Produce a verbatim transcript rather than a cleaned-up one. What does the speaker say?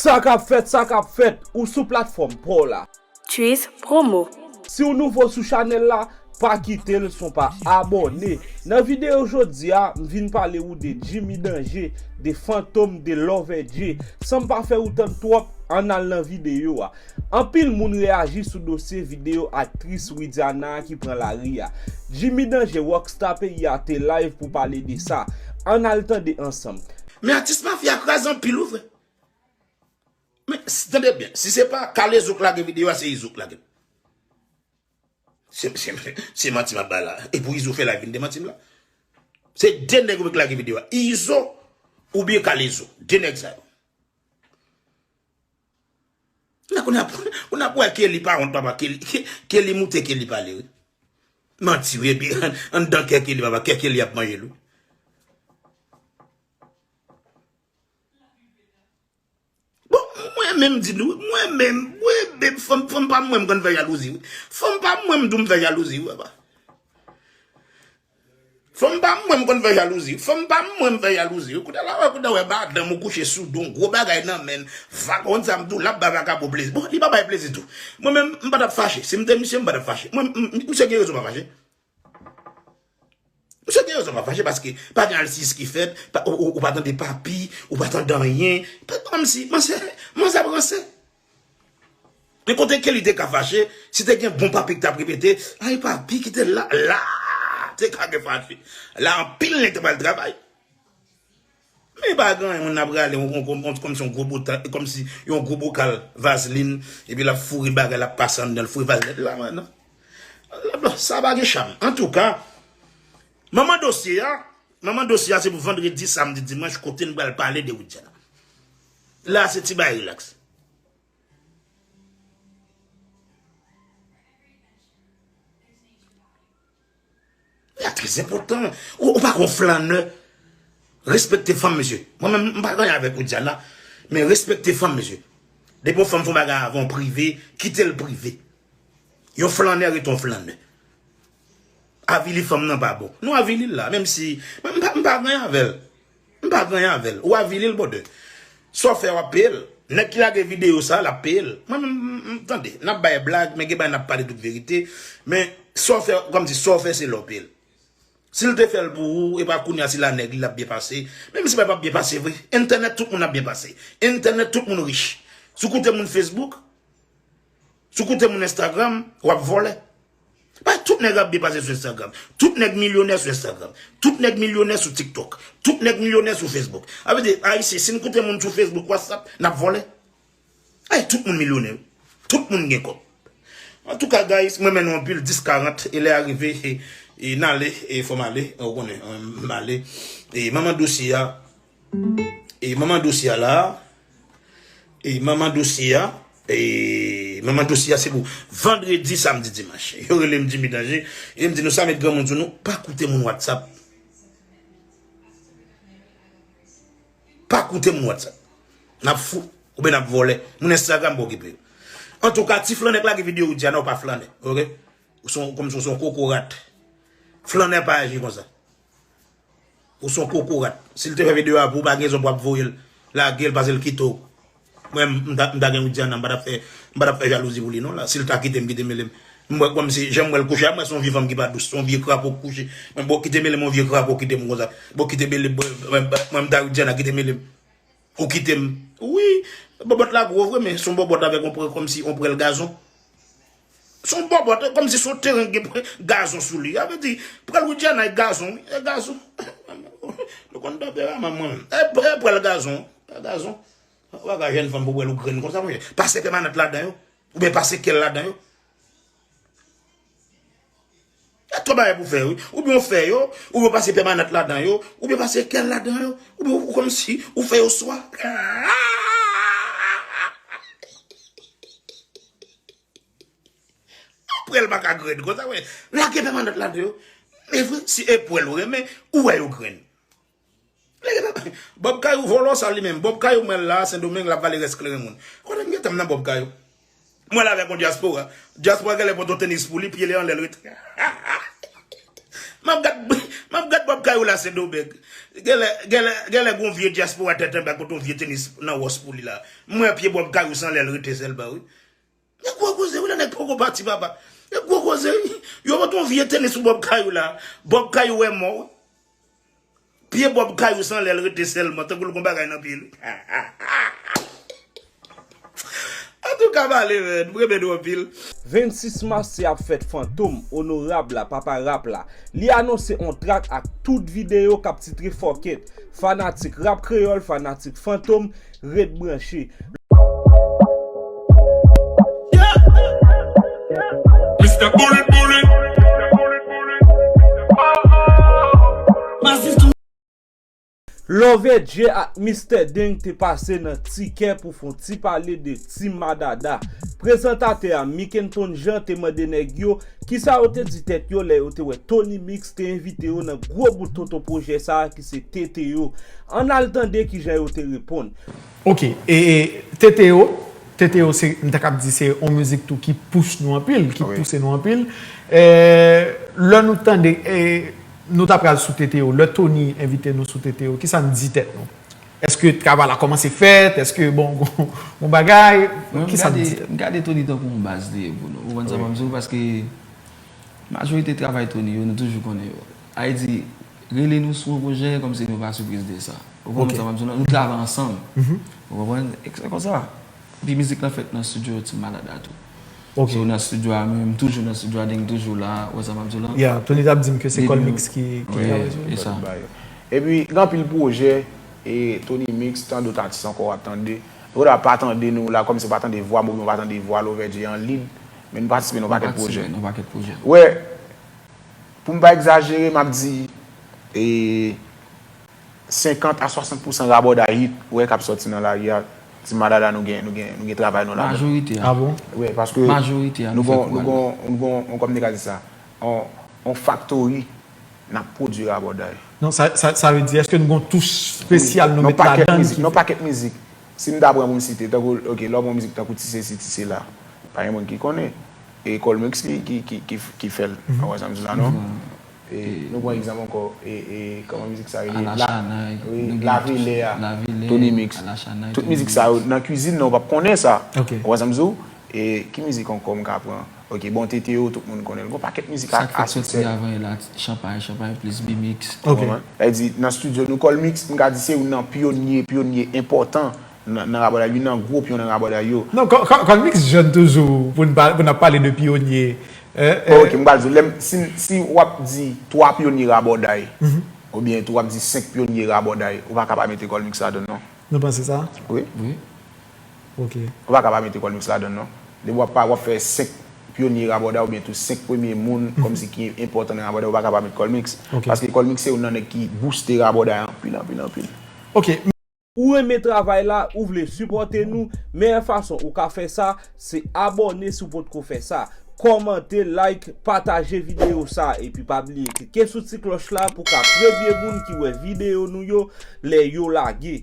Sa k ap fèt, sa k ap fèt, ou sou platfòm pa w la. Tris Promo. Si w nouvo sou chanèl la, pa kite l san w pa abòne. Nan videyo jodi a, m vin pale ou de Jimmy Danger, de Fantom, de Lover Jay. San m pa fè ou tann twòp, ann al nan videyo a. Anpil moun reyaji sou dosye videyo aktris Widiana a ki pran lari a. Jimmy Danger, rockstar peyi a, te live pou pale de sa. Ann al tande ansanm. Men atis mafya kraze anpil wi frè. Men, s- tande byen, si se pa Kalezo k lage videyo a, se Izo k lage l. Se, se, se manti m ap bay la. E pou Izo fè live vin demanti m la. Se de nèg ou ki lage videyo a. Izo oubyen Kalezo. De nèg sa yo. Nan kounye a, kounye a pou wè Kelly pa wont papa. Kelly, Ke- Kelly moute Kelly pale wi. Manti wi, epi an- anndan kè Kelly papa, kè Kelly ap manje l wi. Bon, mwen menm di nou, mwen menm, mwen menm, fanm, fanm pa mwen m konn fè jalouzi wi. Fanm pa mwen m tou m fè jalouzi wi, papa. Fanm pa mwen m konn fè jalouzi. Fanm pa mwen m fè jalouzi wi. Kounye a la wè, kounye a wè madanm ou kouche sou do, yon gwo bagay nan men l. Vakabon sa m tou, l ap ba vakabon plezi. Bon, li pa bay plezi tou. Mwen menm, m pa t ap fache. Si m te misye, m pa t ap fache. Mwen, m- m- misye gen rezon pa fache. Misye gen rezon pa fache paske pa gen alsis ki fèt, pa- ou, ou, ou pa tande papi, ou pa tande anyen. Pa- Kòmsi, manzè, manzè ap ranse. Men kote Kelly te ka fache, si te gen bon papi ki t ap repete, ay papi kite l la, la, te ka gen fache. La anpil nèg te pral travay. Men pa gen anyen, moun ap rale yon, yon, yon, kòmsi yon gwo bota- kòmsi yon gwo bokal vazlin, epi l ap foure bagay, l ap pase anndan l, foure vazlin la, non. Sa pa gen cham. Antouka, manman dosye a, manman dosye a se pou vandredi, samdi, dimanch, kote n pral pale de Widiana. La se ti bagay relax. Sa trè enpòtan. Ou, ou pa konn flannè. Respekte fanm, mesye. Mwen menm, m pa gen anyen avèk Widiana, men respekte fanm, mesye. Depi yon fanm fè yon bagay avè w prive, kite l prive. Yon flannè rete yon flannè. Avili fanm nan pa bon. Nou avili l la, menm si, mwen m pa, m pa gen anyen avè l. M pa gen anyen avè l. Ou avili l, brother. Sa w fè, w ap peye l. Nèg ki lage videyo sa, l ap peye l. Mwen menm, m- m- tande, n ap bay blag, men gen bagay n ap pale tout verite. Men sa w fè, kòmsi sa w fè, se lè w peye l. Si l te fè l pou ou, e pa kounye a, si l a nèg li, l ap byen pase. Menm si bagay p ap byen pase vre, entènèt tout moun ap byen pase. Entènèt tout moun rich. Si w koute moun Facebook, si w koute moun Instagram, w ap vòlè. Pa tout nèg ap byen pase sou Instagram. Tout nèg milyonè sou Instagram. Tout nèg milyonè sou TikTok. Tout nèg milyonè sou Facebook. Sa vle di, Ayisyen, si n koute moun sou Facebook, WhatsApp, n ap vòlè. Ay, tout moun milyonè. Tout moun gen kòb. Antouka, guys, mwen renmen nou anpil, dis karant, e lè a rive, e, e n ale, e fò m ale, ou konnen, e, m ale. E manman dosye a, e manman dosye a la, e manman dosye a, e manman dosye a se pou vandredi, samdi, dimanch. Yo rele m Jimmy Danger, e m di nou sa met granmoun sou nou, pa koute moun WhatsApp. Pa koute moun WhatsApp. N ap fou, oubyen n ap vòlè. Moun Instagram pa okipe yo. Antouka, ti flannè k lage videyo Widiana, ou pa flannè, oke? Ou se yon, kòmsi ou se yon kokorat. Flannè pa aji konsa. Ou se yon kokorat. Si l te fè videyo a pou ou, pa gen rezon pou w ap voye l, lage l, pase l kite w. Mwen, m ta, m ta gen Widiana, m pa t ap fè, m pa t ap fè jalouzi pou li non la. Si l ta kite m, kite mele m. M wè kòmsi, jan m wè l kouche a, m wè se yon vye fanm ki pa dous, se yon vye krapo k kouche. Men bon, kite mele m, yon vye krapo kite m konsa. Bon, kite mele m, mwen, mwen, mwen, m ta Widiana, kite mele m. Ou kite m. Wi, bòbòt la gwo vre, men se yon bòbòt avèk yon prè, kòmsi yon prèl gazon. Se yon bòbòt, kòmsi se yon teren ki gen prè- gazon sou li. Sa vle di, prèl Widiana e gazon, wi, e gazon. Nou konn tanperaman mwen menm. E, e prèl gazon, e gazon. Ou pa ka jwenn fanm pou prèl ou grenn konsa, monchè. Pase pèmanant ladan yo. Oubyen pase kèl ladan yo. Y a twòp bagay pou fè, wi. Oubyen w fè yo, oubyen w pase pèmanant ladan yo, oubyen w pase kèl ladan yo, oubyen w kòmsi ou fè yo swa. Prèl pa ka grenn konsa, wi. Lage pèmanant ladan yo. Men vre, si e prèl ou renmen, ou wè yo grenn. Nèg la, Bob Kayou vòlò sa li menm. Bob Kayou mwen la, Sendomeng, l ap vale rès kleren moun. Kote m gentan m nan Bob Kayou? Mwen la avèk yon dyaspora. Dyaspora genlè pote yon tenis pou li, pye li anlè l ret. M ap gad, m M ap gad Bob Kayou la Sendomeng. Genlè, genlè, genlè gon vye dyaspora tèt anba kote yon vye tenis nan wòs pou li la. M wè pye Bob Kayou san lèl rete sèlman, wi. Nèg gwo koze, wi, la nèg poko pati, papa. Nèg gwo koze, wi. Yo pote yon vye tenis pou Bob Kayou la. Bob Kayou wè mò, wi. Pye Bob Kayou san lèl rete sèlman, tankou l gon bagay nan pye l, wi. Antouka, m ale, man. M renmen nou anpil. Vennsis mas se ap fèt Fantom, onorab la, papa rap la. Li anonse on trak ak tout videyo k ap titre Fòkèt. Fanatik rap kreyòl, fanatik Fantom, ret branche. Mister Bullet Bullet. Love J ak Mister Deng te pase nan Tikè pou fè on ti pale de Team Madada. Prezantatè a, Mikenton Jean, te mande nèg yo kisa yo te di tèt yo lè yo te wè Tony Mix te envite yo nan gwo bout tonton pwojè sa a ki se T T O. Ann al tande kijan yo te reponn. Ok, e, e, T T O, T T O se, m ta kab di se yon mizik tou ki pouch nou anpil, ki Wi. pouse nou anpil. E, lè nou tande, e, nou ta pral sou T T O, lè Tony envite nou sou T T O, kisa n di tèt nou? Èske travay la kòmanse fèt? Èske, bon, gon, gon bagay? Mwen, m Kisa n gade, di tèt? m gade Tony tankou yon baz li ye pou nou. Ou konprann sa Wi. m ap di w? Paske majorite travay Tony yo, nou toujou konnen yo. Sa vle di, rele nou sou yon pwojè, kòmsi nou pa sipriz de sa. Ou konprann Ok. sa m ap di w la? Nou travay ansanm. Mhm. Ou konprann? E se konsa. Epi mizik lan fèt nan studio Team Madada tou. Ok. So, nan studio a, mwen menm, toujou nan studio a, Deng toujou la, ou wè sa m ap di w la? Yeah, Tony t ap di m ke se Depi Colmix ki, ki Wi, travay sou li. e sa. Epi, gen anpil pwojè, e Tony Mix, tan dòt atis ankò w ap tande. Ou pa tande nou la, kòmsi w pa tande vwa m, oubyen w pa tande vwa Love J an lead, men nou patisipe nan yon Nou pakèt patisipe pwojè. nan yon pakèt pwojè. Wè, pou m pa egzajere, m ap di, e, senkant a swasant pousan rabòday hit, ou wè k ap sòti nan lari a, Team Madada nou gen, nou gen, nou gen travay nou ladan. Majorite a. Ah bon? Wi, paske Majorite a nou nou fè gon, kou nou a la. gon, nou gon, nou, kòm nou ka di sa, on, on factory n ap pwodui rabòday. Non, sa, sa, sa vle di, èske nou gon touch Wi. spesyal nou Non, met pakèt ladan mizik, ki non, fè? pakèt mizik. Si m ta pran pou m site, tankou, ok, lè w pran mizik tankou Ti Sesi, Ti Sela, pa gen moun ki konnen. E Colmix ki, ki, ki, ki, ki fè l. Mhm. Ou wè sa m di la, non? Mhm. E E nou pran egzanp ankò, e, e, kòman mizik sa rele? Alachanay, Wi, nou gen Lavilè a, Lavilè, Tony Mix. Alachanay, Tout Tony mizik sa yo, Mix. nan kwizin nan, ou p ap konnen sa. Ok. Ou wè sa m di w? E ki mizik ankò m ka pran? Ok, bon, T T O, tout moun konnen l. Gon pakèt mizik a, Sa k fèt a sòti siksè. avan yè la, Chanpay, Chanpay plis B-Mix. Ok. Ou konprann? Sa vle di, nan studio nou, Colmix, m ka di se youn nan pyonye, pyonye enpòtan nan, nan rabòday, youn nan gwo pyonye nan rabòday yo. Non, Col-, Col-, Colmix jèn toujou, pou n pa, pou n ap pale de pyonye. Eh, eh. Ok, m pral di w, lè m, si, si w ap di twa pyonye rabòday, Mhm. oubyen tou w ap di senk pyonye rabòday, ou pa ka pa mete Colmix ladann, non. Nou panse sa? Wi. Wi. Ok. Ou pa ka pa mete Colmix ladann, non. Depi w ap pa, w ap fè senk pyonye rabòday oubyen tou senk premye moun Mhm. kòmsi ki enpòtan nan rabòday, ou pa ka pa mete Colmix. Ok. Paske Colmix se youn nan nèg ki booste rabòday anpil, anpil, anpil. Ok. Ou renmen travay la, ou vle sipòte nou, meyè fason ou ka fè sa, se abòne si w potko fè sa. Kòmante, like, pataje videyo sa, epi pa bliye klike sou ti klòch la pou w ka premye moun ki wè videyo nou yo lè yo lage.